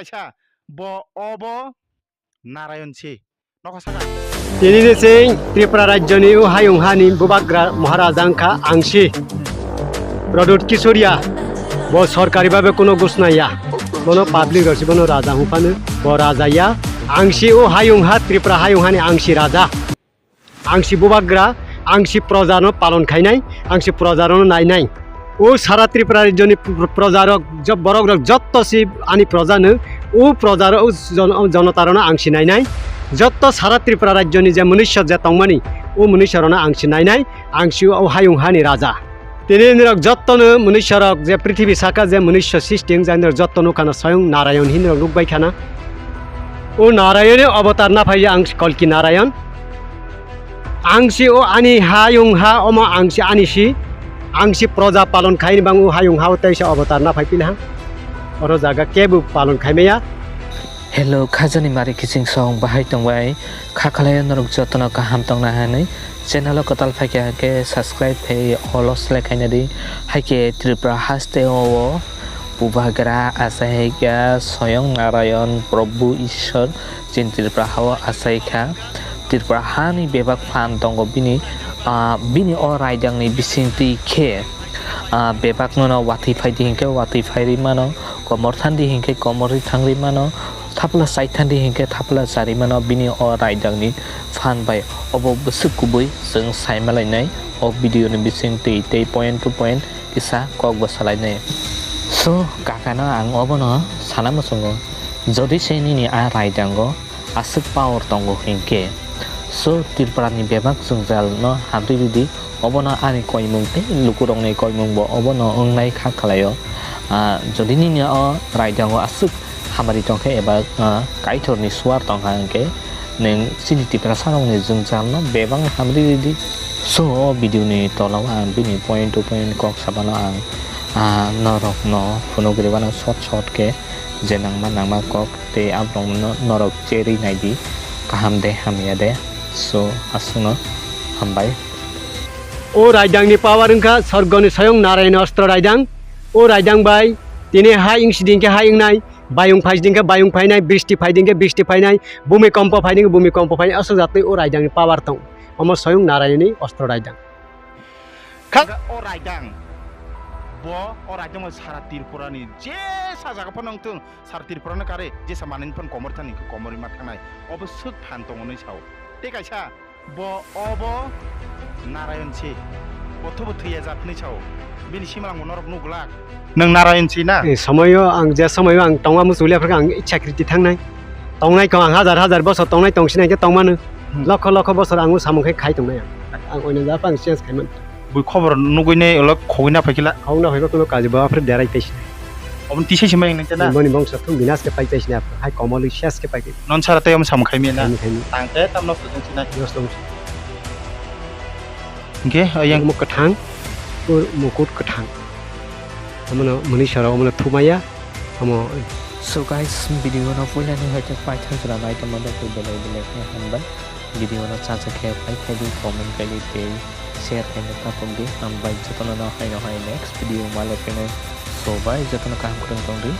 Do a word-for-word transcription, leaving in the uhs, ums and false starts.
Kaisa bo obo Narayan se. Nokha saka. Tini ni sing Tripura rajyoni o hayung hani bubagra Maharaja wngkha Angsi. Pradyut Kisoria. Bo sorkari babe kuno gusna ya. Bono public rok si bono raja hung phano. Bo raja ya. Angsi o hayung ha Tripura hayung hani Angsi raja. Angsi bubagra, Angsi proja no palon khainai, Angsi proja no nainai. O sara Tripura rajyoni pr-, proja rok, jo-, borok rok jotto si ani proja no, o proja rok, o jon-, o jonota rok no Angsi nainai. Jotto sara Tripura rajyoni je munisyo je tongmani, o munisyo rok no Angsi nainai, Angsi o hayung hani raja. Tini nirok jottono munisarok je prithibi saka je munisya sisti wngjaknirok jotto nukha na swayang Narayan hinwi rok nukbai khana. O Narayan ni avatar na phai ang Kalki Narayan. Ang si o ani hayung ha omo ang si ani si. Ang si proja palon khaini bang o hayung ha o teisa avatar na phai pilha. Oro jaga kebu palon khaimaya. Hello, khajani mari kiching song bahai tongbai. Kha khalai norok jotono kaham tongna hinwi channel o kwtal phaikha hwnkhe subscribe khai all o select khaina di. Haikhe Tripura haste o bubagra achaikha Soyong Narayan Prabhu Ishwar chin Tripura hao achaikha. Tripura hani bebak phan tongo bini, ah, bini o raidangni bisingtwi khe, ah, bebak nono watwi phaidi hinkhe watwi phairwi mano, komor thandi hinkhe komorwi thangwi mano, thapla chai thandi hinkhe thapla charwi mano bini o raidangni phan bai. Obo bwswk kubui chwng saimalainai o video ni bisingtwi tei point to point kisa kok bo salainai. So, kakano ang obono sana muchungo, jodi se nini a raidango aswk power tongo hinkhe, so Tripura ni bebak jwngjal no hamri ridi, obono ani koimung tei lukurokni koimung bo obono wngnai kha khlaio. Ah, jodi nini o raidango aswk hamari tongkha eba, ah, Kaitorni suar tongkha hinkhe, nwng chini Tiprasarokni jwngjalno bebak hamri ridi. So, o video ni tola o ang bini point to point kok sabano ang, ah, norokno phunuk ribano short short khe je nangma nangma kok tei aborokno norok cherwi naidi kaham de hamya de. So, aswkno hambai. O raidangni power wngkha Sorgoni Soyong Narayan Ostro raidang. O raidang bai tini hai wngsi dingkhe hai wngnai. Bayung phai dingkhe bayung phainai, bristi phai dingkhe bristi phainai, bhumikompo phai dingkhe bhumikompo phainai, aswk jatwi o raidangni power tong. Omo Soyong Narayani ostro raidang. Kha- O raidang, bo o raidang sara Tripurani jesa jaga phano wngthung, sara Tripurano kare jesa manani phano komor thani komorwi ma thangnai, obo swk phan tongo hinwi sao. Tei kaisa Bo, obo Narayan se. Bo thobo thwiya jat hinwi sao. Bini simalangbo norok nukglak. Nwng Narayan se na? Eh, somoyo ang je somoyo ang tongma muchuli aphuru ang ichha kriti thangnai. Tongnai kho ang hajar hajar bosor tongnai tongsinai khe tongmano. Hmm. Lokho lokho bosor ang o samung khe khai tongnai ang. Ang oino jat ang change khai man. Bui khobor nugui ne ulo khogui na phaikila. Khogui na phaikila kuno kaji bo aphuru derai taisi. Obo tisa se mai nang tena. Boni bongsa thum binas ke pai taisi na hai komol ses ke pai. Non sara tei omo samung khaimi na. Khaimi, khaimi. Tang te tam nosto jeng sinai. Nosto. Hingke ayang. Muk kwthang, ur mukut kwthang. Omono muni sara omono thumaya. Omo. So guys, video no puila ni hoite pai thang jora nai tongma belai belai khe hambai. Video no chajak khe like khai di, comment khai di tei share khai no ta pok di. Hambai jotono no hai no hai next video ma le phai nai. So bye, jotono kaham kwrwng tong di.